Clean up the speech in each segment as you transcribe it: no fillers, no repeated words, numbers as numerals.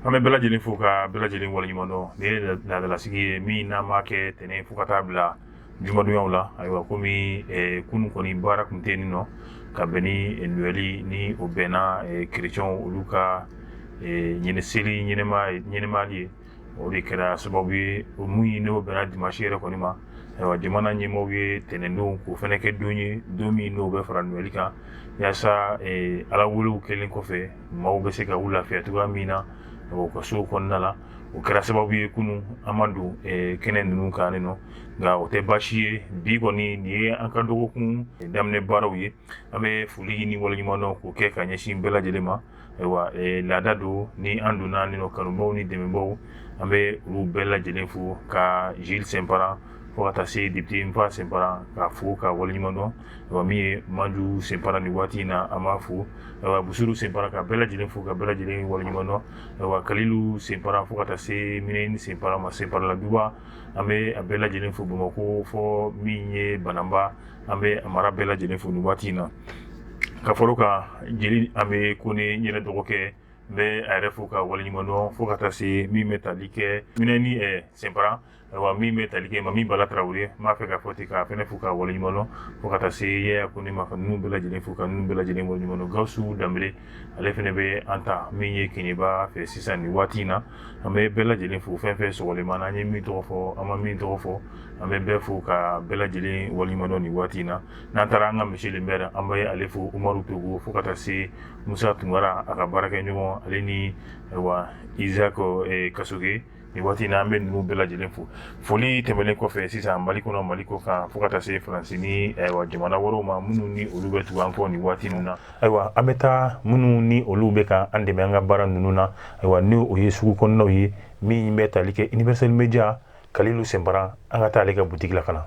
An bɛ bɛɛ lajɛlen fo ka bɛɛ lajɛlen waleɲuman dɔn. Nin ye laadalasigi ye min n'an b'a kɛ tɛnɛn fo ka taa bila jumadonyaw la. Ayiwa, komi kunun kɔni baara tun tɛ yen nɔ ka bɛn ni Noël ni o bɛnna kerecɛnw olu ka seli ɲɛnɛmali ye, o de kɛra sababu ye o mun n'o bɛnna dimanche yɛrɛ kɔni ma. Ayiwa, jamana ɲɛmaaw ye tɛnɛndon k'o fana kɛ don ye, don min n'o bɛ fara Noël kan, yaasa Ala welew kɛlen kɔfɛ, maaw bɛ se ka u lafiya cogoya min na u ka so kɔnɔna la. O kɛra sababu ye kunun an ma don kɛnɛ ninnu kan nɔ, nka o tɛ baasi ye. Bi kɔni, nin ye an ka dɔgɔkun daminɛ baaraw ye. An bɛ foli ni waleɲuman dɔn k'o kɛ ka ɲɛsin bɛɛ lajɛlen ma. Ayiwa, laada don ni an donna nin kanubaw ni dɛmɛbaw, an bɛ olu bɛɛ lajɛlen fo, ka Jules Senpara fo ka taa se député Nfa Senpara ka fo ka waleɲuman dɔn. Ayiwa, min ye Manju Senpara nin waati in na, an b'a fo. Ayiwa, Busuru Senpara, ka bɛɛ lajɛlen fo ka bɛɛ lajɛlen waleɲuman dɔn. Ayiwa, Kalilu Senpara fo ka taa se Minɛni Senpara ma, Senparala Duba, an bɛ a bɛɛ lajɛlen fo Bamakɔ fɔ min ye Bananba, an bɛ a mara bɛɛ lajɛlen fo nin waati in na. Ka fara o kan, jeli an bɛ ko ni n yɛrɛ dɔgɔkɛ, n bɛ a yɛrɛ fo ka waleɲuman dɔn, fo ka taa se min bɛ tali kɛ Minɛni Senpara. Ayiwa, min bɛ tali kɛ Mami Bala Tarawele, n b'a fɛ k'a fɔ ten, k'a fana fo ka waleɲuman dɔn, fo ka taa se Yaya Kone ma, ka ninnu bɛɛ lajɛlen fo ka ninnu bɛɛ lajɛlen waleɲuman dɔn. Gawusu Danbele, ale fana bɛ an ta min ye Keɲeba fɛ sisan nin waati in na. An bɛ bɛɛ lajɛlen fo, fɛn fɛn sɔgɔlen ma, an ye min tɔgɔ fɔ, an ma min tɔgɔ fɔ, an bɛ bɛɛ fo ka bɛɛ lajɛlen waleɲuman dɔn nin waati in na. N'an taara an ka monsieur le maire, an bɛ ale fo, Umaru Togo, fo ka taa se Musa Tunkara, a ka baarakɛɲɔgɔn, ale ni ayiwa Isaac Kasoge. Nin waati in na, an bɛ ninnu bɛɛ lajɛlen fo. Foli tɛmɛnen kɔfɛ, sisan Mali kɔnɔ, Mali kɔ kan, fo ka taa se Faransi ni ayiwa jamana wɛrɛw ma, minnu ni olu bɛ tugu an kɔ nin waati ninnu na. Ayiwa, an bɛ taa minnu ni olu bɛ ka an dɛmɛ an ka baara ninnu na. Ayiwa, ni o ye sugu kɔnɔnaw ye, min bɛ tali kɛ Universel Media, Kalilu Senpara, an ka taa ale ka butigi la ka na.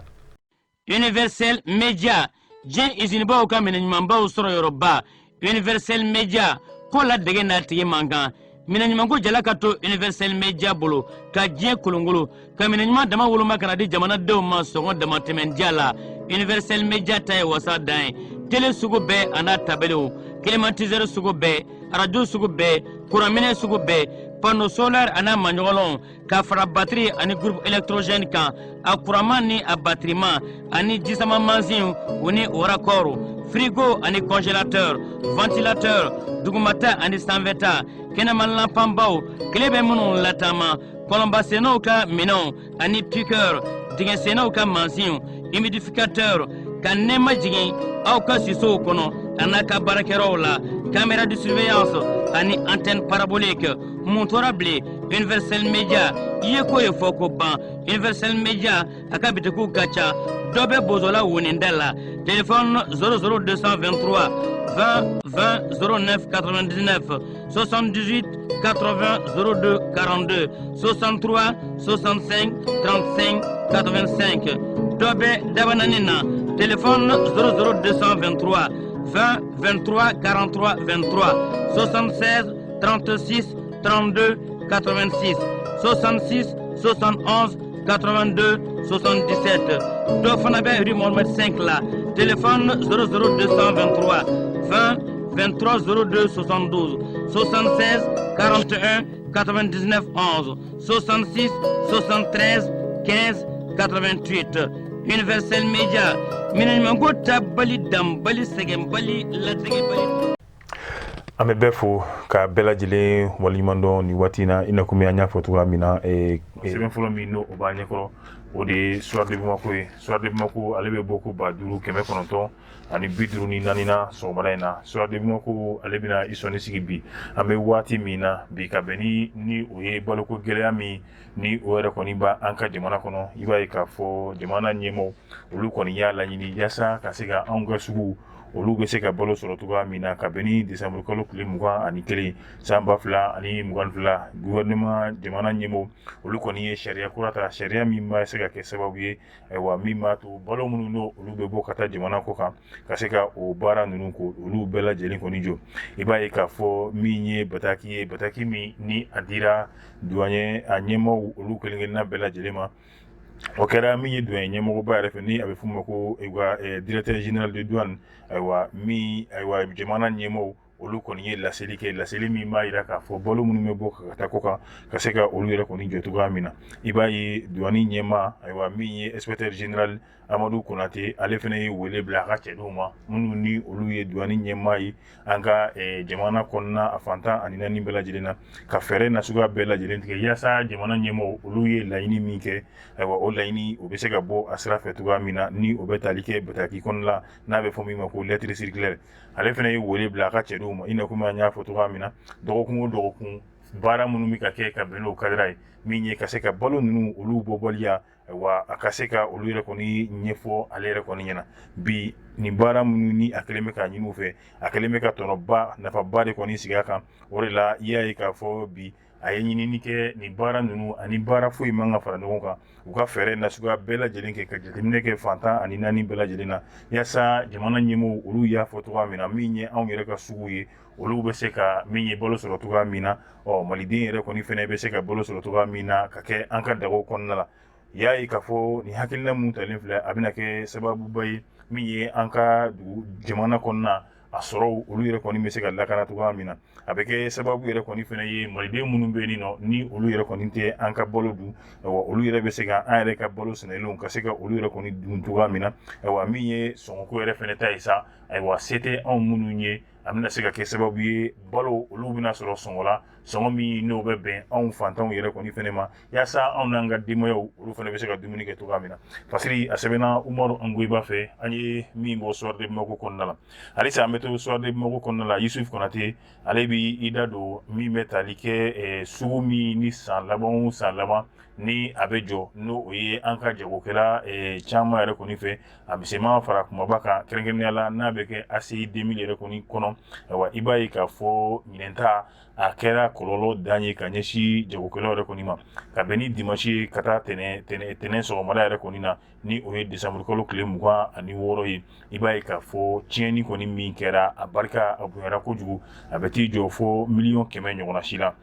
Universel Media, diɲɛ izinibaw ka minɛ ɲumanbaw sɔrɔ yɔrɔba. Universel Media ko la dege n'a tigi man kan. Minɛ ɲumanko jala ka to Universel Media bolo ka diɲɛ kolongolo ka minɛ ɲuman dama woloma ka na di jamanadenw ma sɔngɔ damatɛmɛndiya la. Universel Media ta ye wasa dan ye. Tele sugu bɛɛ a n'a tabelew, climatiseur sugu bɛɛ, arajo sugu bɛɛ, kuranminɛ sugu bɛɛ, panneau solaire a n'a maɲɔgɔnlɔnw, ka fara batiri ani groupe électrogène kan, a kuranman ni a batiriman, ani jisama mansinw u ni o raccord, frigo ani congélateur, ventilateur, dugumata ani sanfɛta, kɛnɛma lanpanbaw, tile bɛ minnu lataama, kɔlɔnbasennaw ka minɛnw ani piqueur, dingɛsennaw ka mansinw, humidificateur, ka nɛɛma jigin aw ka sisow kɔnɔ a n'a ka baarakɛyɔrɔw la, caméra de surveillance ani antenne parabolique. Mun tora bilen? Universel Media i ye ko ye fɔ ko ban. Universel Media a ka bitikiw ka ca. Dɔ bɛ Bozola woninda la, téléphone 00 223 20 20 09 99, 78 80 02 42, 63 65 35 85. Dɔ bɛ Dabanani na, téléphone 00 223 20 23 43 23, 76 36 32 86, 66 71 82 77. Dɔ fana bɛ rue Mohamed 5 la, téléphone 00 223 20 23 02 72, 76 41 99 11, 66 73 15 88. Universel Media, minɛ ɲumanko tabali danbali sɛgɛnbali latigɛbali. An bɛ bɛɛ fo ka bɛɛ lajɛlen waleɲuman dɔn nin waati in na. I n'a komi an y'a fɔ cogoya min na, sɛbɛn fɔlɔ min n'o b'a ɲɛkɔrɔ, o de ye Soir de Bamako ye. Soir de Bamako, ale bɛ bɔ ko 5954 na sɔgɔmada in na. Soir de Bamako, ale bɛna i sɔnni sigi bi, an bɛ waati min na bi, ka bɛn ni o ye baloko gɛlɛya min ni o yɛrɛ kɔni b'an ka jamana kɔnɔ. I b'a ye k'a fɔ jamana ɲɛmaaw olu kɔni y'a laɲini yaasa ka se ka anw ka sugu olu bɛ se ka balo sɔrɔ cogoya min na. Ka bɛn ni décembre kalo tile 21 san 2022, gouvernement, jamana ɲɛmaaw olu kɔni ye sariya kura ta, sariya min b'a se ka kɛ sababu ye, ayiwa, min b'a to balo minnu n'o olu bɛ bɔ ka taa jamana kɔ kan, ka se ka o baara ninnu ko olu bɛɛ lajɛlen kɔni jɔ. I b'a ye k'a fɔ min ye bataki ye, bataki min ni a dira douanier a ɲɛmaaw olu kelen-kelenna bɛɛ lajɛlen ma, o kɛra min ye douane ɲɛmɔgɔba yɛrɛ fɛ, ni a bɛ f'o ma ko directeur général de douane. Ayiwa, min, ayiwa, jamana ɲɛmaaw Olu kɔni ye laseli kɛ, laseli min b'a jira k'a fɔ balo minnu bɛ bɔ ka taa kɔ kan, ka se ka olu yɛrɛ kɔni jɔ cogoya min na. I b'a ye douane ɲɛmaa, ayiwa, min ye inspecteur général Amadu Konate, ale fana ye wele bila a ka cɛdenw ma, minnu ni olu ye douane ɲɛmaa ye an ka jamana kɔnɔna a fan 14 bɛɛ lajɛlen na, ka fɛɛrɛ nasuguya bɛɛ lajɛlen tigɛ yaasa jamana ɲɛmaaw olu ye laɲini min kɛ, ayiwa, o laɲini o bɛ se ka bɔ a sira fɛ cogoya min na, ni o bɛ tali kɛ bataki kɔnɔna n'a bɛ fɔ min ma ko lettre circulaire. Ale fana ye wele bila a ka cɛdenw ma, i n'a komi an y'a fɔ cogoya min na, dɔgɔkun o dɔgɔkun baara minnu bɛ ka kɛ ka bɛn n'o cadre ye, min ye ka se ka balo ninnu olu bɔbɔliya, wa a ka se ka olu yɛrɛ kɔni ɲɛfɔ ale yɛrɛ kɔni ɲɛna. Bi nin baara minnu ni a kɛlen bɛ k'a ɲini u fɛ, a kɛlen bɛ ka tɔnɔba nafaba de kɔni sigi a kan. O de la i y'a ye k'a fɔ bi a ye ɲinini kɛ nin baara ninnu ani baara foyi man ka fara ɲɔgɔn kan, u ka fɛɛrɛ nasuguya bɛɛ lajɛlen kɛ ka jateminɛ kɛ fan 14 bɛɛ lajɛlen na, yaasa jamana ɲɛmɔgɔw olu y'a fɔ cogoya min na, min ye anw yɛrɛ ka sugu ye, olu bɛ se ka min ye balo sɔrɔ cogoya min na, ɔ maliden yɛrɛ kɔni fana bɛ se ka balo sɔrɔ cogoya min na ka kɛ an ka dago kɔnɔna la. I y'a ye k'a fɔ nin hakilina min talen filɛ, a bɛna kɛ sababuba ye min ye an ka dugu jamana kɔnɔna a sɔrɔ olu yɛrɛ kɔni bɛ se ka lakana cogoya min na. A bɛ kɛ sababu yɛrɛ kɔni fana ye, maliden minnu bɛ yen nɔ ni olu yɛrɛ kɔni tɛ an ka balo dun, ayiwa, olu yɛrɛ bɛ se ka an yɛrɛ ka balo sɛnɛlenw ka se ka olu yɛrɛ kɔni dun cogoya min na. Ayiwa, min ye sɔngɔko yɛrɛ fana ta ye sa, ayiwa, se tɛ anw minnu ye, a bɛna se ka kɛ sababu ye balo olu bɛna sɔrɔ sɔngɔ la, sɔngɔ min n'o bɛ bɛn anw fantanw yɛrɛ kɔni fana ma, yaasa anw n'an ka denbayaw olu fana bɛ se ka dumuni kɛ cogoya min na. Fasiri a sɛbɛnna Umaru Angoyiba fɛ, an ye min bɔ Soir de Bamako kɔnɔna la. Halisa an bɛ to Soir de Bamako kɔnɔna la. Yusuf Konate, ale b'i da don min bɛ tali kɛ sugu min ni san laban o san laban ni a bɛ jɔ, n'o o ye an ka jagokɛla caman yɛrɛ kɔni fɛ, a misɛnman fara kumaba kan, kɛrɛnkɛrɛnnenya la n'a bɛ kɛ ACI 2000 yɛrɛ kɔni kɔnɔ. Ayiwa, i b'a ye k'a fɔ ɲinan ta a kɛra kɔlɔlɔ dan ye ka ɲɛsin jagokɛlaw yɛrɛ kɔni ma, ka bɛn ni dimanche ye ka taa tɛnɛn sɔgɔmada yɛrɛ kɔni na, ni o ye décembre kalo tile 26 ye. I b'a ye k'a fɔ tiɲɛni kɔni min kɛra, a barika a bonyara kojugu, a bɛ t'i jɔ fo miliyɔn 100 ɲɔgɔnna si la.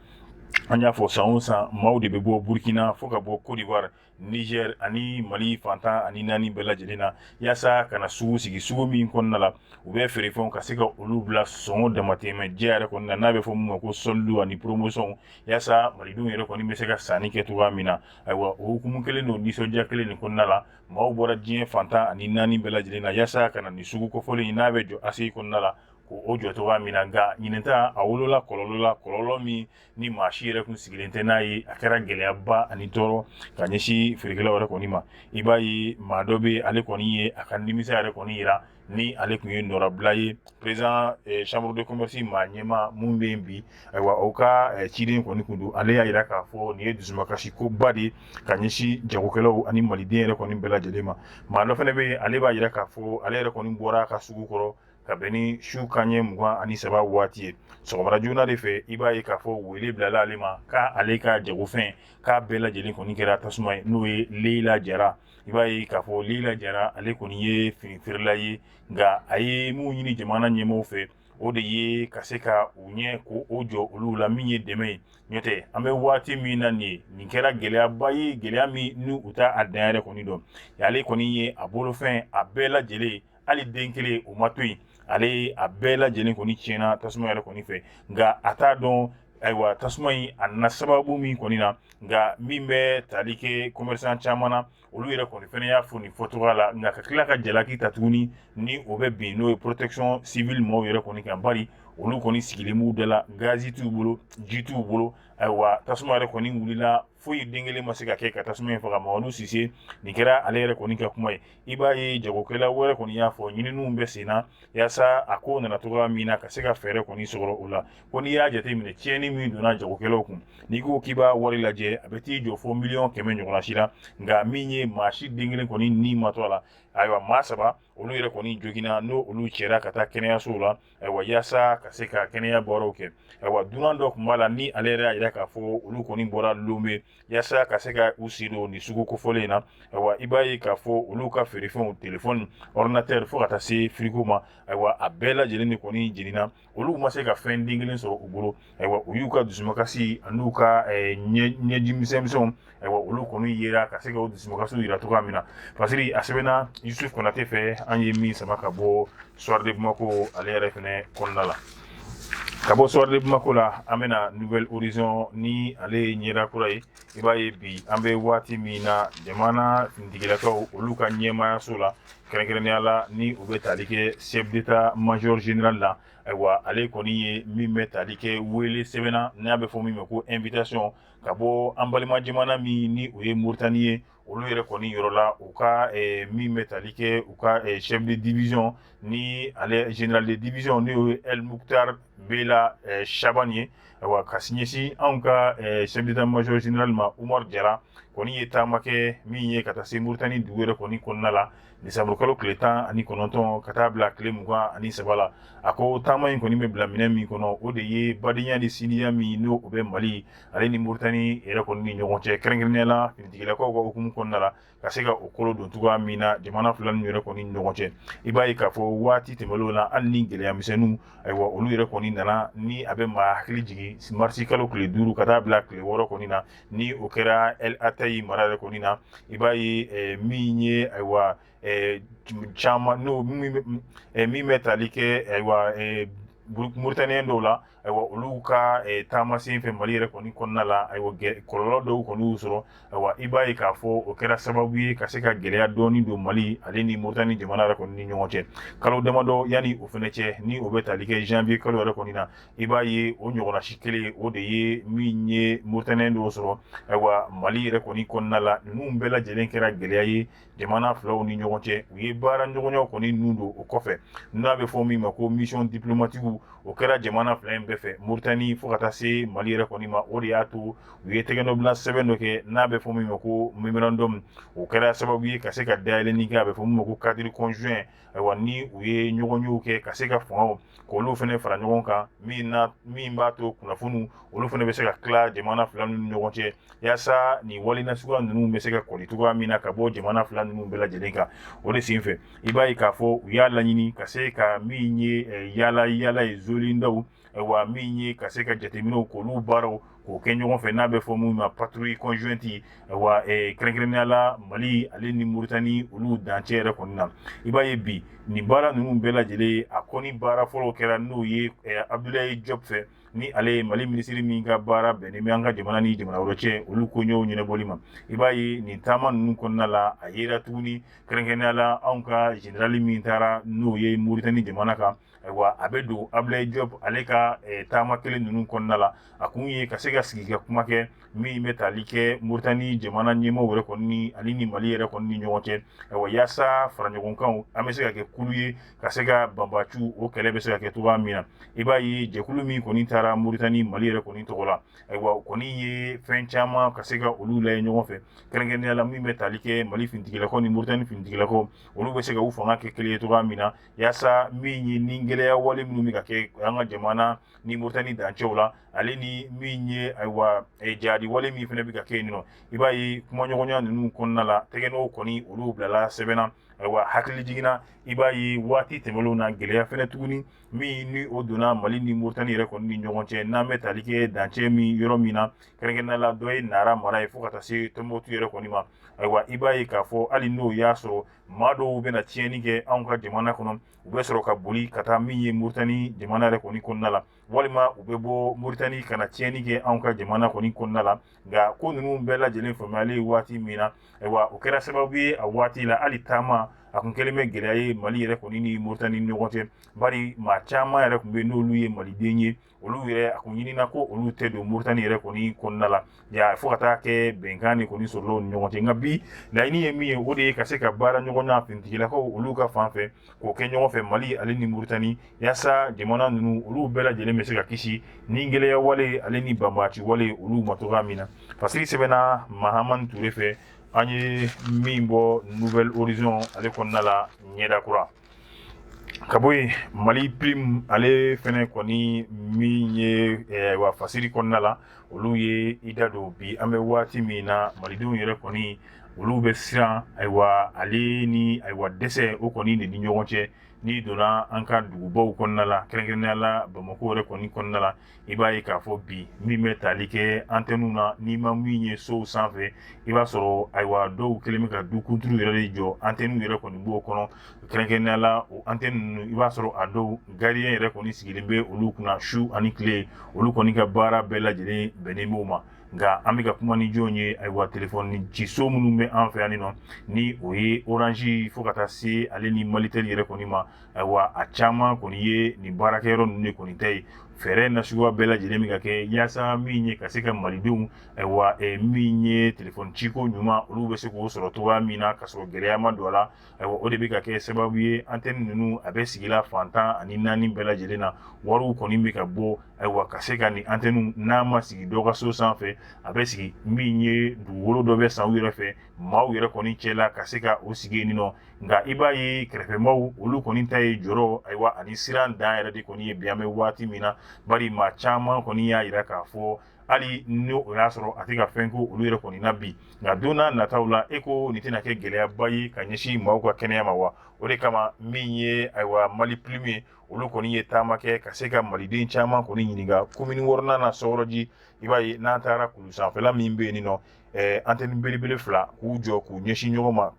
An y'a fɔ san o san maaw de bɛ bɔ Burkina fo ka bɔ Côte d'Ivoire, Niger ani Mali fan 14 bɛɛ lajɛlen na, yaasa ka na sugu sigi, sugu min kɔnɔna la u bɛ feerefɛnw ka se ka olu bila sɔngɔ damatɛmɛ jɛ yɛrɛ kɔni na, n'a bɛ fɔ min ma ko solde ani promotion, yaasa malidenw yɛrɛ kɔni bɛ se ka sanni kɛ cogoya min na. Ayiwa, o hukumu kelen don, nisɔndiya kelen nin kɔnɔna la, maaw bɔra diɲɛ fan 14 bɛɛ lajɛlen na yaasa ka na nin sugu kofɔlen n'a bɛ jɔ ACI kɔnɔna la, k'o jɔ cogoya min na. Nka ɲinan ta a wolola kɔlɔlɔ la, kɔlɔlɔ min ni maa si yɛrɛ kun sigilen tɛ n'a ye. A kɛra gɛlɛyaba ani tɔɔrɔ ka ɲɛsin feerekɛlaw yɛrɛ kɔni ma. I b'a ye maa dɔ bɛ, ale kɔni ye a ka nimisa yɛrɛ kɔni yira, ni ale tun ye nɔrabila ye, président chambre de commerce maa ɲɛmaa mun bɛ yen bi. Ayiwa, o ka ciden kɔni kun don. Ale y'a yira k'a fɔ nin ye dusumakasi koba de ye ka ɲɛsin jagokɛlaw ani maliden yɛrɛ kɔni bɛɛ lajɛlen ma. Maa dɔ fana bɛ yen, ale b'a yira k'a fɔ ale yɛrɛ kɔni bɔra a ka sugu kɔrɔ ka bɛn ni su kanɲɛ 23 waati ye sɔgɔmada joona de fɛ. I b'a ye k'a fɔ wele bilala ale ma k'ale ka jagofɛn k'a bɛɛ lajɛlen kɔni kɛra tasuma ye, n'o ye Leila Jara. I b'a ye k'a fɔ Leila Jara, ale kɔni ye fini feerela ye, nka a ye mun ɲini jamana ɲɛmɔgɔw fɛ, o de ye ka se ka u ɲɛ ko o jɔ olu la, min ye dɛmɛ ye. N'o tɛ an bɛ waati min na nin ye, nin kɛra gɛlɛyaba ye, gɛlɛya min ni u t'a a dan yɛrɛ kɔni dɔn. Ale kɔni ye a bolofɛn a bɛɛ lajɛlen, hali den kelen o ma to yen, ale a bɛɛ lajɛlen kɔni tiɲɛna tasuma yɛrɛ kɔni fɛ. Nka a t'a dɔn, ayiwa, tasuma in a nana sababu min kɔni na. Nka min bɛ tali kɛ commerçant caman na, olu yɛrɛ kɔni fana y'a fɔ nin fɔcogoya la, nka ka tila ka jalaki ta tuguni ni o bɛ bin, n'o ye protection civile maaw yɛrɛ kɔni kan, bari olu kɔni sigilen b'u da la, gazi t'u bolo, ji t'u bolo. Ayiwa, tasuma yɛrɛ kɔni wulila, foyi den kelen ma se ka kɛ ka tasuma in faga. Mamadu Sise, nin kɛra ale yɛrɛ kɔni ka kuma ye. I b'a ye jagokɛla wɛrɛ kɔni y'a fɔ ɲininiw bɛ sen na yaasa a ko nana cogoya min na, ka se ka fɛɛrɛ kɔni sɔrɔ o la. Ko n'i y'a jateminɛ, tiɲɛni min donna jagokɛlaw kun, n'i ko k'i b'a wari lajɛ, a bɛ t'i jɔ fo miliyɔn 100 ɲɔgɔnna si la. Nka min ye maa si den kelen kɔni ni ma to a la. Ayiwa, maa saba olu yɛrɛ kɔni joginna, n'o olu cɛra ka taa kɛnɛyasow la, ayiwa, yaasa ka se ka kɛnɛya baaraw kɛ. Ayiwa, dunan dɔ tun b'a la, ni ale yɛrɛ y'a jira k'a fɔ olu kɔni bɔra Lome yaasa ka se ka u sen don nin sugu kofɔlen in na. Ayiwa, i b'a ye k'a fɔ olu ka feerefɛnw, téléphone, ordinateur, fo ka taa se frigo ma, ayiwa, a bɛɛ lajɛlen de kɔni jenina, olu ma se ka fɛn den kelen sɔrɔ u bolo. Ayiwa, u y'u ka dusumakasi an'u ka ɲɛji misɛnmisɛnw, ayiwa, olu kɔni yera ka se ka o dusumakasiw yira cogoya min na. Fasiri a sɛbɛnna Yusuf Konate fɛ, an ye min sama ka bɔ Soir de Bamako ale yɛrɛ fɛnɛ kɔnɔna la. Ka bɔ Soir de Bamako la, an bɛna Nouvel Horizon, ni ale ye ɲɛda kura ye. I b'a ye bi an bɛ waati min na, jamana finitigilakaw olu ka ɲɛmaayaso la, kɛrɛnkɛrɛnnenya la ni u bɛ tali kɛ chef d'état major général la, ayiwa, ale kɔni ye min bɛ tali kɛ wele sɛbɛnna n'a bɛ fɔ min ma ko invitation, ka bɔ an balima jamana min ni o ye Moritani ye, olu yɛrɛ kɔni yɔrɔ la, u ka min bɛ tali kɛ u ka chef de division, ni ale général de division, n'o ye El Muktar Bela Shaban ye. Ayiwa, ka ɲɛsin anw ka chef d'état major général ma, Umar Jara kɔni ye taama kɛ min ye ka taa se Moritani dugu yɛrɛ kɔni kɔnɔna la décembre kalo tile 19 ka taa bila tile 23 la. A ko taama in kɔni bɛ bila minɛn min kɔnɔ, o de ye badenya ni sindiya min n'o o bɛ Mali ale ni Moritani yɛrɛ kɔni ni ɲɔgɔn cɛ, kɛrɛnkɛrɛnnenya la finitigilakaw ka hukumu kɔnɔna la, ka se ka o kolo don cogoya min na jamana fila ninnu yɛrɛ kɔni ni ɲɔgɔn cɛ. I b'a ye k'a fɔ waati tɛmɛnlenw na, hali ni gɛlɛya misɛnninw, ayiwa, olu yɛrɛ kɔni nana, ni a bɛ maa hakili jigin marisi kalo tile 5 ka taa bila tile 6 kɔni na, ni o kɛra El Atayi mara yɛrɛ kɔni na. I b'a ye min ye, ayiwa, caman n'o min bɛ tali kɛ, ayiwa, Mauritaniens dɔw la, ayiwa, olu ka taama sen fɛ Mali yɛrɛ kɔni kɔnɔna la, ayiwa, kɔlɔlɔ dɔw kɔni y'u sɔrɔ. Ayiwa, i b'a ye k'a fɔ o kɛra sababu ye ka se ka gɛlɛya dɔɔni don Mali ale ni Mauritanie jamana yɛrɛ kɔni ni ɲɔgɔn cɛ. Kalo damadɔ yanni o fana cɛ, ni o bɛ tali kɛ janvier kalo yɛrɛ kɔni na, i b'a ye o ɲɔgɔnna si kelen, o de ye min ye Mauritaniens dɔw sɔrɔ, ayiwa, Mali yɛrɛ kɔni kɔnɔna la. Ninnu bɛɛ lajɛlen kɛra gɛlɛya ye jamana filaw ni ɲɔgɔn cɛ. U ye baara ɲɔgɔnyaw kɔni nun don o kɔfɛ, n'a bɛ fɔ min ma ko mission diplomatique, o kɛra jamana fila in bɛɛ fɛ, Mauritanie fo ka taa se Mali yɛrɛ kɔni ma. O de y'a to u ye tɛgɛnɔbila sɛbɛn dɔ kɛ n'a bɛ fɔ min ma ko memorandum. O kɛra sababu ye ka se ka dayɛlɛnni kɛ, a bɛ fɔ min ma ko cadre conjoint. Ayiwa, ni u ye ɲɔgɔnyew kɛ ka se ka fangaw k'olu fana fara ɲɔgɔn kan, min na min b'a to kunnafoniw olu fana bɛ se ka tila jamana fila ninnu ni ɲɔgɔn cɛ, yaasa nin wale nasuguya ninnu bɛ se ka kɔli cogoya min na ka bɔ jamana fila ninnu bɛɛ lajɛlen kan. O de senfɛ, i b'a ye k'a fɔ u y'a laɲini ka se ka min ye yaala yaala ye zolindaw, ayiwa, min ye ka se ka jateminɛw k'olu baaraw k'o kɛ ɲɔgɔn fɛ, n'a bɛ fɔ min ma patrouille conjointe, ayiwa, kɛrɛnkɛrɛnnenya la Mali ale ni Mauritanie olu dancɛ yɛrɛ kɔni na. I b'a ye bi nin baara ninnu bɛɛ lajɛlen, a kɔni baara fɔlɔ kɛra n'o ye Abdoulaye Diop fɛ, ni ale ye Mali minisiri min ka baara bɛnnen bɛ an ka jamana ni jamana wɛrɛ cɛ olu koɲɛw ɲɛnabɔli ma. I b'a ye nin taama ninnu kɔnɔna la, a yera tuguni, kɛrɛnkɛrɛnnenya la anw ka général min taara n'o ye Mauritanie jamana kan, ayiwa, a bɛ don Abdoulaye Diop ale ka taama kelen ninnu kɔnɔna la. A kun ye ka se ka sigi ka kuma kɛ min bɛ tali kɛ Mauritanie jamana ɲɛmaaw yɛrɛ kɔni ani ni Mali yɛrɛ kɔni ni ɲɔgɔn cɛ, ayiwa, yaasa fara ɲɔgɔnkanw an bɛ se ka kɛ kulu ye ka se ka banbaciw o kɛlɛ bɛ se ka kɛ cogoya min na. I b'a ye jɛkulu min kɔni taara Mauritanie Mali yɛrɛ kɔni tɔgɔ la, ayiwa, kɔni ye fɛn caman ka se ka olu lajɛ ɲɔgɔn fɛ, kɛrɛnkɛrɛnnenya la min bɛ tali kɛ Mali finitigilakaw ni Mauritanie finitigilakaw, olu bɛ se ka u fanga kɛ kelen ye cogoya min na, yaasa min ye ni gɛlɛya wale minnu bɛ ka kɛ an ka jamana ni Mauritanie dancɛw la, ale ni min ye, ayiwa, jihadi wale min fana bɛ ka kɛ yen nɔ. I b'a ye kumaɲɔgɔnya ninnu kɔnɔna la, tɛgɛnɔw kɔni olu bilala sɛbɛn na. Ayiwa, hakili jiginna, i b'a ye waati tɛmɛnlenw na, gɛlɛya fana tuguni min ni o donna Mali ni Mauritanie yɛrɛ kɔni ni ɲɔgɔn cɛ, n'an bɛ tali kɛ dancɛ min yɔrɔ min na, kɛrɛnkɛrɛnnenya la dɔ ye Nara mara ye fo ka taa se Tɔnbukutu yɛrɛ kɔni ma. Ayiwa, i b'a ye k'a fɔ hali n'o y'a sɔrɔ maa dɔw bɛna tiɲɛni kɛ anw ka jamana kɔnɔ, u bɛ sɔrɔ ka boli ka taa min ye Mauritanie jamana yɛrɛ kɔni kɔnɔna la, walima u bɛ bɔ Mauritanie ka na tiɲɛni kɛ anw ka jamana kɔni kɔnɔna la. Nka ko ninnu bɛɛ lajɛlen faamuyalen waati min na, ayiwa, o kɛra sababu ye a waati la, hali taama a kun kɛlen bɛ gɛlɛya ye Mali yɛrɛ kɔni ni Mauritanie ni ɲɔgɔn cɛ, bari maa caman yɛrɛ tun bɛ n'olu ye maliden ye, olu yɛrɛ a kun ɲinina ko olu tɛ don Mauritanie yɛrɛ kɔni kɔnɔna la ya, fo ka taa kɛ bɛnkan de kɔni sɔrɔla u ni ɲɔgɔn cɛ. Nka bi laɲini ye min ye, o de ye ka se ka baara ɲɔgɔnya finitigilakaw olu ka fan fɛ k'o kɛ ɲɔgɔn fɛ Mali ale ni Mauritanie, yaasa jamana ninnu olu bɛɛ lajɛlen bɛ se ka kisi ni gɛlɛya wale ale ni banbaanci wale olu ma cogoya min na. Fasiri sɛbɛnna Mahamani Ture fɛ, an ye min bɔ Nouvel Horizon ale kɔnɔna la, ɲɛda kura. Ka bɔ yen, Mali Prime ale fɛnɛ kɔni min ye wa fasiri kɔnɔna la, olu ye i da don bi an bɛ waati min na, malidenw yɛrɛ kɔni olu bɛ siran, ayiwa, ale ni, ayiwa, dɛsɛ o kɔni de ni ɲɔgɔn cɛ. N'i donna an ka dugubaw kɔnɔna la, kɛrɛnkɛrɛnnenya la Bamakɔ yɛrɛ kɔni kɔnɔna la, i b'a ye k'a fɔ bi min bɛ tali kɛ antɛniw na, n'i ma min ye sow sanfɛ, i b'a sɔrɔ ayiwa dɔw kɛlen bɛ ka du kunturu yɛrɛ de jɔ, antɛniw yɛrɛ kɔni b'o kɔnɔ. Kɛrɛnkɛrɛnnenya la o antɛni ninnu, i b'a sɔrɔ a dɔw gardien yɛrɛ kɔni sigilen bɛ olu kunna su ani tile, olu kɔni ka baara bɛɛ lajɛlen bɛnnen b'o ma. Nka an bɛ ka kuma ni jɔn ye? Ayiwa, telefɔni ciso minnu bɛ an fɛ yan nɔ, ni o ye Orange fo ka taa se ale ni Malitel yɛrɛ kɔni ma, ayiwa a caman kɔni ye nin baarakɛyɔrɔ ninnu de kɔni ta ye. Fɛɛrɛ nasuguya bɛɛ lajɛlen bɛ ka kɛ yaasa min ye ka se ka malidenw, ayiwa, min ye telefɔni ciko ɲuman, olu bɛ se k'o sɔrɔ cogoya min na ka sɔrɔ gɛlɛya ma don a la. Ayiwa, o de bɛ ka kɛ sababu ye antɛni ninnu a bɛ sigila fan 14 bɛɛ lajɛlen na. Wariw kɔni bɛ ka bɔ, ayiwa, ka se ka nin antɛniw, n'a ma sigi dɔ ka so sanfɛ, a bɛ sigi min ye dugukolo dɔ bɛ san u yɛrɛ fɛ maaw yɛrɛ kɔni cɛ la ka se ka o sigi yen nɔ. Nka i b'a ye kɛrɛfɛmaaw olu kɔni ta ye jɔrɔ, ayiwa, ani siran dan yɛrɛ de kɔni ye bi an bɛ waati min na, bari maa caman kɔni y'a jira k'a fɔ hali ni o y'a sɔrɔ a tɛ ka fɛn ko olu yɛrɛ kɔni na bi, nka don n'a nataw la, e ko nin tɛna kɛ gɛlɛyaba ye ka ɲɛsin maaw ka kɛnɛya ma wa? O de kama min ye, ayiwa, Mali Plume ye, olu kɔni ye taama kɛ ka se ka maliden caman kɔni ɲininka komini wɔɔrɔnan na Sɔkɔrɔji. I b'a ye n'an taara kulu sanfɛla min bɛ yen nɔ, antɛni belebele fila k'u jɔ k'u ɲɛsin ɲɔgɔn ma,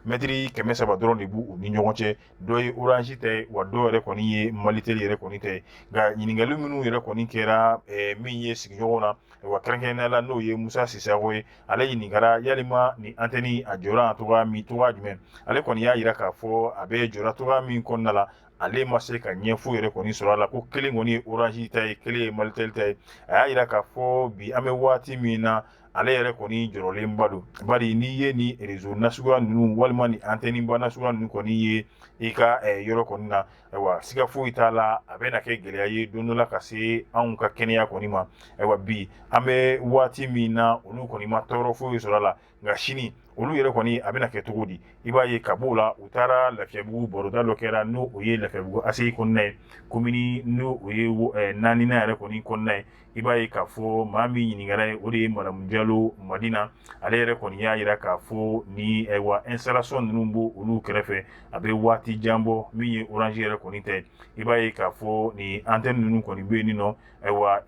mɛtiri 300 dɔrɔn de b'u ni ɲɔgɔn cɛ. Dɔ ye Orange ta ye, wa dɔw yɛrɛ kɔni ye Malitel yɛrɛ kɔni ta ye. Nka ɲininkali minnu yɛrɛ kɔni kɛra min ye sigiɲɔgɔnw na, wa kɛrɛnkɛrɛnnenya la n'o ye Musa Sisako ye, ale ɲininkara yalima ni antɛni a jɔra cogoya min, cogoya jumɛn. Ale kɔni y'a jira k'a fɔ a bɛ jɔra cogoya min kɔnɔna la, ale ma se ka ɲɛfɔ yɛrɛ kɔni sɔrɔ a la, ko kelen kɔni ye Orange ta ye, kelen ye Malitel ta ye. A y'a jira k'a fɔ bi an bɛ waati min na, ale yɛrɛ kɔni jɔrɔlenba don, bari n'i ye ni réseau nasuguya ninnu walima ni antɛni ba nasuguya ninnu kɔni ye i ka yɔrɔ kɔni na, ayiwa, siga foyi t'a la, a bɛna kɛ gɛlɛya ye don dɔ la ka se anw ka kɛnɛya kɔni ma. Ayiwa, bi an bɛ waati min na, olu kɔni ma tɔɔrɔ foyi sɔrɔ a la, nka sini olu yɛrɛ kɔni a bɛna kɛ cogo di? I b'a ye ka b'o la, u taara Lafiyabugu, baroda dɔ kɛra, n'o o ye Lafiyabugu ACI kɔnɔna ye, komini n'o o ye naaninan yɛrɛ kɔni kɔnɔna ye. I b'a ye k'a fɔ maa min ɲininkara ye, o de ye madamu Jalo Madina. Ale yɛrɛ kɔni y'a jira k'a fɔ ni, ayiwa, installation ninnu b'o olu kɛrɛfɛ, a bɛ waati jan bɔ. Min ye Orange yɛrɛ kɔni tɛ, i b'a ye k'a fɔ ni antenne ninnu kɔni bɛ yen nɔ, ayiwa,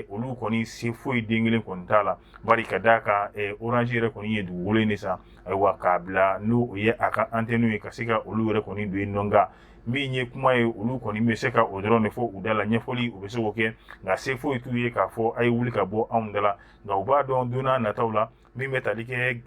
olu kɔni se foyi den kelen kɔni t'a la, bari ka d'a kan Orange yɛrɛ kɔni ye dugukolo in de san, ayiwa, k'a bila n'o ye a ka antenne ye ka se ka olu yɛrɛ kɔni don yen nɔ. Nka min ye kuma ye, olu kɔni bɛ se ka o dɔrɔn de fɔ u da la, ɲɛfɔli u bɛ se k'o kɛ, nka se foyi t'u ye k'a fɔ a ye wuli ka bɔ anw da la. Nka u b'a dɔn don n'a nataw la, min bɛ tali kɛ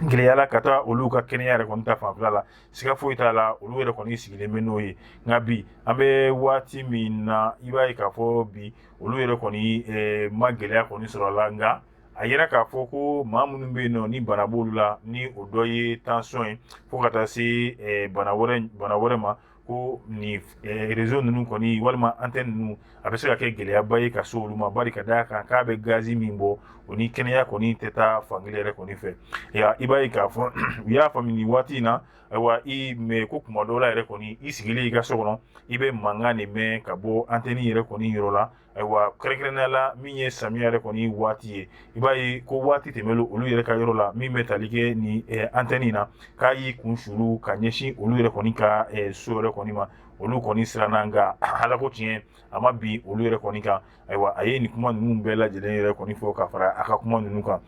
gɛlɛya la ka taa olu ka kɛnɛya yɛrɛ kɔni ta fanfɛla la, siga foyi t'a la, olu yɛrɛ kɔni sigilen bɛ n'o ye. Nka bi an bɛ waati min na, i b'a ye k'a fɔ bi olu yɛrɛ kɔni ma gɛlɛya kɔni sɔrɔ a la. Nka a yira k'a fɔ ko maa minnu bɛ yen nɔ ni bana b'olu la, ni o dɔ ye tension ye fo ka taa se bana wɛrɛ ma, ko ni réseau ninnu kɔni walima antenne ninnu, a bɛ se ka kɛ gɛlɛyaba ye ka se olu ma, bari ka d'a kan k'a bɛ gazi min bɔ, o ni kɛnɛya kɔni tɛ taa fankelen yɛrɛ kɔni fɛ. I b'a ye k'a fɔ u y'a faamu nin waati in na, ayiwa, i mɛ ko kuma dɔw la yɛrɛ kɔni, i sigilen i ka so kɔnɔ, i bɛ mankan de mɛn ka bɔ antenne yɛrɛ kɔni yɔrɔ la. Ayiwa, kɛrɛnkɛrɛnnenya la min ye samiya yɛrɛ kɔni waati ye, i b'a ye ko waati tɛmɛnen olu yɛrɛ ka yɔrɔ la, min bɛ tali kɛ ni antenne in na, k'a y'i kun sulu ka ɲɛsin olu yɛrɛ kɔni ka so yɛrɛ kɔni ma, olu kɔni siranna. Nka Ala ko tiɲɛ, a ma bin olu yɛrɛ kɔni kan. Ayiwa, a ye nin kuma ninnu bɛɛ lajɛlen yɛrɛ kɔni fɔ ka fara a ka kuma ninnu kan.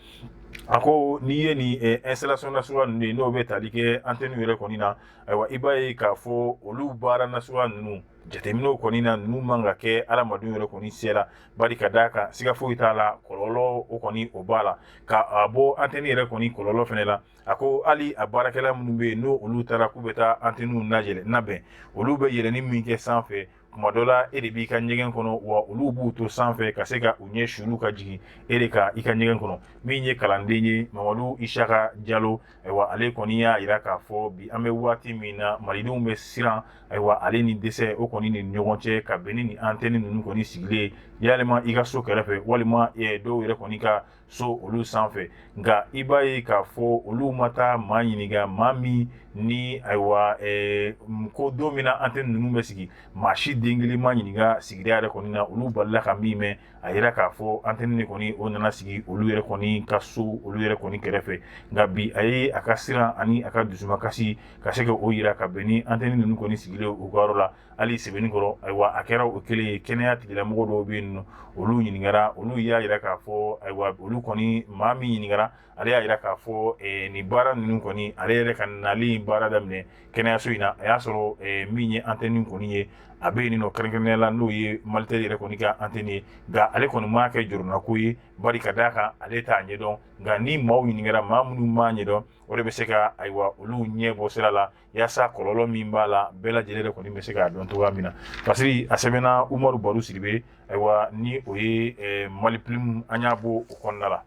A ko n'i ye nin installation nasuguya ninnu ye, n'o bɛ tali kɛ antenne yɛrɛ kɔni na, ayiwa, i b'a ye k'a fɔ olu baara nasuguya ninnu jateminɛw kɔni na, ninnu man ka kɛ adamadenw yɛrɛ kɔni se la, bari ka d'a kan siga foyi t'a la, kɔlɔlɔ o kɔni o b'a la. Ka a bɔ antenne yɛrɛ kɔni kɔlɔlɔ fana la, a ko hali a baarakɛla minnu bɛ yen, n'o olu taara k'u bɛ taa antennew labɛn, olu bɛ yɛlɛnni min kɛ sanfɛ, kuma dɔ la e de b'i ka ɲɛgɛn kɔnɔ, wa olu b'u to sanfɛ ka se ka u ɲɛ sulu ka jigin e de ka i ka ɲɛgɛn kɔnɔ. Min ye kalanden ye, Mamadu Isaka Jalo, ayiwa, ale kɔni y'a jira k'a fɔ bi an bɛ waati min na, malidenw bɛ siran. Ayiwa, ale ni dɛsɛ o kɔni ni ɲɔgɔn cɛ ka bɛn ni nin antenne ninnu kɔni sigilen yalima i ka so kɛrɛfɛ walima dɔw yɛrɛ kɔni ka so olu sanfɛ. Nka i b'a ye k'a fɔ olu ma taa maa ɲininka, maa min ni ayiwa ko don min na antenne ninnu bɛ sigi, maa si den kelen ma ɲininka sigida yɛrɛ kɔni na. Olu balila ka min mɛn, a yira k'a fɔ antenne de kɔni o nana sigi olu yɛrɛ kɔni ka so olu yɛrɛ kɔni kɛrɛfɛ. Nka bi, a ye a ka siran ani a ka dusumakasi ka se ka o yira ka bɛn ni antenne ninnu kɔni sigilen u ka yɔrɔ la hali Sebenikɔrɔ. Ayiwa, a kɛra o kelen ye. Kɛnɛya tigilamɔgɔ dɔw bɛ yen nɔ, olu ɲininkara, olu y'a yira k'a fɔ ayiwa, olu kɔni maa min ɲininkara, ale y'a yira k'a fɔ nin baara ninnu kɔni, ale yɛrɛ ka nali baara daminɛ kɛnɛyaso in na, a y'a sɔrɔ min ye antenne kɔni ye, a bɛ yen nɔ, kɛrɛnkɛrɛnnenya la n'o ye Malitel yɛrɛ kɔni ka antenne ye. Nka ale kɔni m'a kɛ jɔrɔnako ye, bari ka d'a kan ale t'a ɲɛdɔn. Nka ni maaw ɲininkara, maa minnu m'a ɲɛdɔn, o de bɛ se ka ayiwa olu ɲɛ bɔ sira la, yaasa kɔlɔlɔ min b'a la, bɛɛ lajɛlen yɛrɛ kɔni bɛ se k'a dɔn cogoya min na. Fasiri a sɛbɛnna Umaru Baru Sidibe, ayiwa, ni o ye Mali Plume, an y'a bɔ o kɔnɔna la.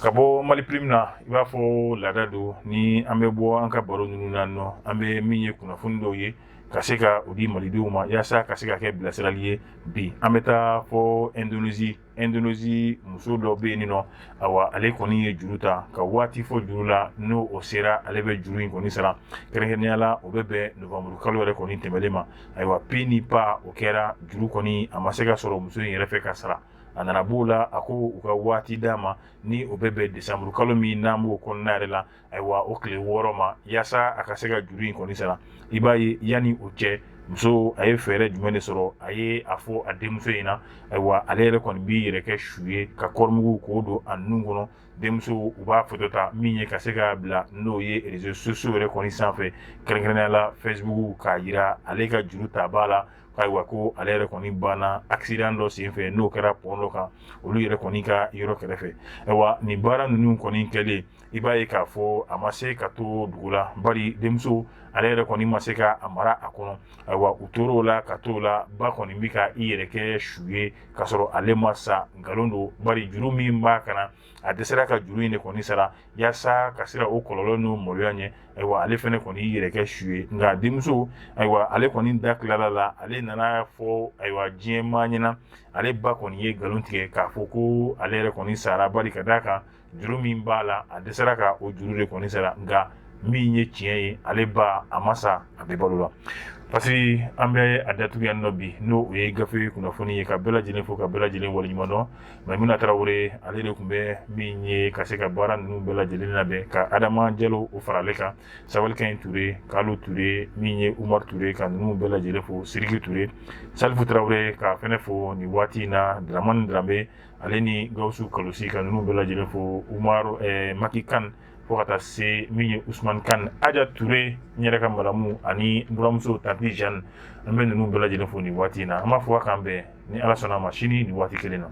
Ka bɔ Mali Plume na, i b'a fɔ laada don, ni an bɛ bɔ an ka baro ninnu na nɔ, an bɛ min ye kunnafoni dɔw ye ka se ka o di malidenw ma, yaasa ka se ka kɛ bilasirali ye. Bi, an bɛ taa fɔ Indonésie. Indonésie, muso dɔ bɛ yen nɔ, awa, ale kɔni ye juru ta ka waati fɔ juru la, n'o o sera, ale bɛ juru in kɔni sara. Kɛrɛnkɛrɛnnenya la, o bɛ bɛn novembre kalo yɛrɛ kɔni tɛmɛlen ma. Ayiwa, pi ni pa o kɛra, juru kɔni a ma se ka sɔrɔ muso in yɛrɛ fɛ ka sara. A nana b'o la, a ko u ka waati d'a ma, ni o bɛ bɛn décembre kalo min n'an b'o kɔnɔna yɛrɛ la, ayiwa, o tile 6 ma, yaasa a ka se ka juru in kɔni sara. I b'a ye, yanni o cɛ, muso a ye fɛɛrɛ jumɛn de sɔrɔ? A ye a fɔ a denmuso in na, ayiwa, ale yɛrɛ kɔni b'i yɛrɛ kɛ su ye ka kɔrimugu k'o don a nun kɔnɔ. Denmuso, u b'a foto ta min ye ka se k'a bila n'o ye réseaux sociaux yɛrɛ kɔni sanfɛ, kɛrɛnkɛrɛnnenya la Facebook, k'a yira ale ka juru ta b'a la. Ayiwa, ko ale yɛrɛ kɔni banna accident dɔ senfɛ, n'o kɛra pont dɔ kan olu yɛrɛ kɔni ka yɔrɔ kɛrɛfɛ. Ayiwa, nin baara ninnu kɔni kɛlen, i b'a ye k'a fɔ a ma se ka to dugu la, bari denmuso ale yɛrɛ kɔni ma se ka a mara a kɔnɔ. Ayiwa, u tor'o la ka t'o la, ba kɔni bɛ ka i yɛrɛ kɛ su ye k'a sɔrɔ ale ma sa. Nkalon don, bari juru min b'a kan na, a dɛsɛra ka juru in de kɔni sara. Yaasa ka siran o kɔlɔlɔ n'o maloya ɲɛ, ayiwa, ale fana kɔni y'i yɛrɛ kɛ su ye. Nka denmuso, ayiwa, ale kɔni da tilala la, ale nana fɔ ayiwa diɲɛ maa ɲɛna, ale ba kɔni ye nkalon tigɛ k'a fɔ ko ale yɛrɛ kɔni sara, bari ka d'a kan juru min b'a la, a dɛsɛra ka o juru de kɔni sara. Nka min ye tiɲɛ ye, ale ba a ma sa, a bɛ balo la. Parce que an bɛ a datugu yan nɔ bi, n'o o ye gafe kunnafoni ye. Ka bɛɛ lajɛlen fo, ka bɛɛ lajɛlen waleɲuman dɔn. Maimuna Tarawele, ale de tun bɛ min ye ka se ka baara ninnu bɛɛ lajɛlen labɛn, ka Adama Jalo o farale kan, Sabalikaɲi Ture, Kalo Ture, min ye Umaru Ture, ka ninnu bɛɛ lajɛlen fo, Siriki Ture, Salifu Tarawele, ka fɛnɛ fo nin waati in na, Dramani Drambe, ale ni Gawusu Kalosi, ka ninnu bɛɛ lajɛlen fo, Umaru Maki Kan, fo ka taa se min ye Usman Kan, Aja Ture, n yɛrɛ ka madamu, ani n buramuso tanti Jeanne. An bɛ ninnu bɛɛ lajɛlen fo nin waati in na. An b'a fɔ k'an bɛn ni Ala sɔnna a ma sini nin waati kelen na.